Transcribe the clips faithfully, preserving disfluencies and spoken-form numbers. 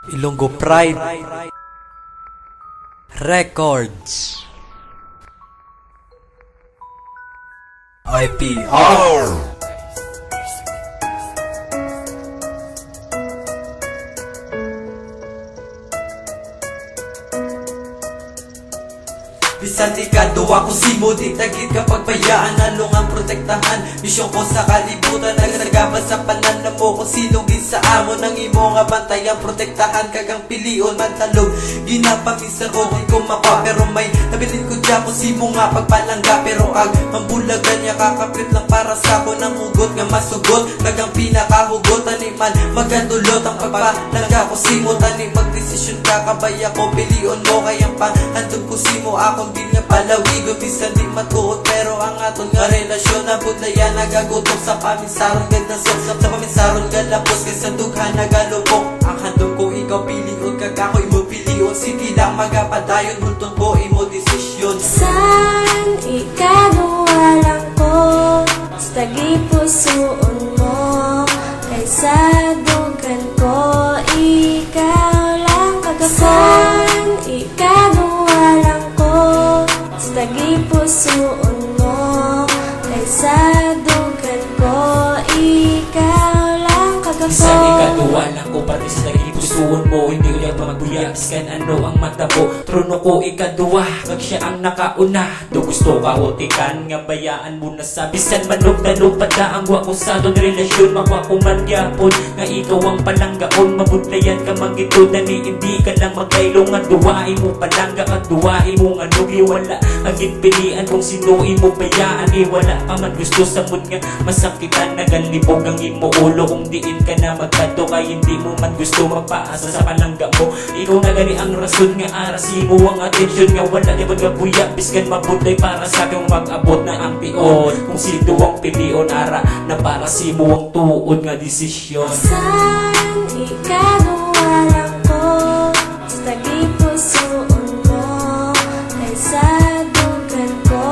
Ilonggo Pride Records. I P R. Bisan ikaduha ko simo, di ta gid ka pagbayaan, along ang protektahan. Misyon ko sa kalibutan, nagasagaba sa pananamo. Kung sino gid sa amon ang imo nga bantayan, protektahan, kag ang pilion man talog. Ginapamisan ko, di ko mapa, pero may nabilin ko dya ko simo nga pagpalangga. Pero ang, ang bulagan niya kakapit lang para sa ko, nang hugot nga masugot, kag ang pinakahugot, ani man magadulot ang pagpalangga ko simo. Tani magdesisyon ka, kabay ako, pilion mo, kay ang panghandom ko simo, akon gid nga palawigon. Bisan di matuod, pero ang aton nga relasyon nabudlayan, nagagutok sa pamisaron, gagdasok sa pamisaron, galapos kay sa dughan nagalupok. Ang handom ko ikaw pilion, kag ako imo pilion, sige lang magapadayon, hulton ko imo desisyon. Sang ikaduha lang ko, basta gipusuon mo, kay sa dughan ko ikaw lang kagapo. Sang ikaduha lang ko, basta gipusuon mo, kay sa dughan ko ikaw lang kagapo. Sa ikaduha lang ko, pati sa gipusuon mo, hindi ko niya magbuya, biskan ano ang matabo. Trono ko ikaduha, kag siya ang nakauna. Do gusto ka utikan nga bayaan mo na sa bisan manog-tanog pa ta ang wa ko sa aton relasyon. Mawa ko man gyapon nga ikaw ang palanggaon, mabudlayan ka man gid to, dali hindi ka lang magkaylo nga duwa imo palangga kag duwa imo nga nugyo. Wala ka gid pilian kung sino imo bayaan, eh, wala ka man gusto samot nga masakitan, nagalibog ang imo ulo kung diin ka na magkadto, kay hindi mo man gusto magpaasa sa palangga mo. Ikaw na gani ang rason nga ara sa imo ang atensyon, nga wala gyapon nga buya, biskan mabudlay para sa akong mag-abot na ang tion. Kung sino ang pilion, ara na para sa imo ang tuod nga desisyon. Sang ikaduha lang ko, basta gipusuon mo, kay sa dughan ko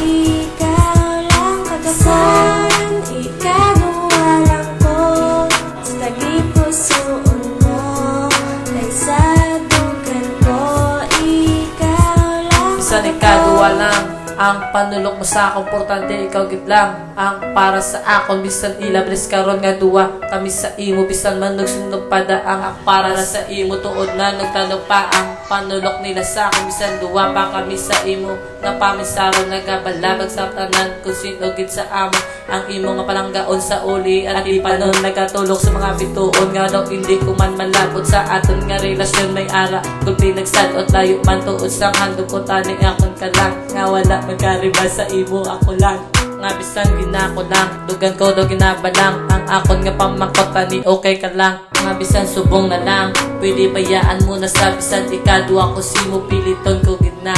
ikaw lang kagapo. Sang ikaduha lang ko, basta gipusuon mo, kay sa dughan ko ikaw lang kagapo. Bisan ikaduha lang ang panulok mo sa akon, importante ikaw gid lang ang para sa akon. Bisan ila bilis karon nga duwa kami sa imo, bisan man nagsunog pa daang, ang para sa imo tuod na nagtalog pa ang panulok nila sa akon. Bisan duwa pa kami sa imo nga pamisaron, nagabalabag sa tanan kung sino gid sa amon ang imo nga palanggaon sa uli. At di pa nun nagatulog sa mga bituon nga daw hindi ko man malabot sa aton nga relasyon. May ara kung di nagsad-ot, layo man tuod sang handog ko, tani akon ka lang nga wala magkariba sa imo. Ako lang nga bisan ginako lang, dugan ko daw ginabalang ang akon nga pamangkot, tani okay ka lang nga bisan subong na lang. Pwede bayaan mo na sa bisan ikaduha ko simo, piliton ko gid na.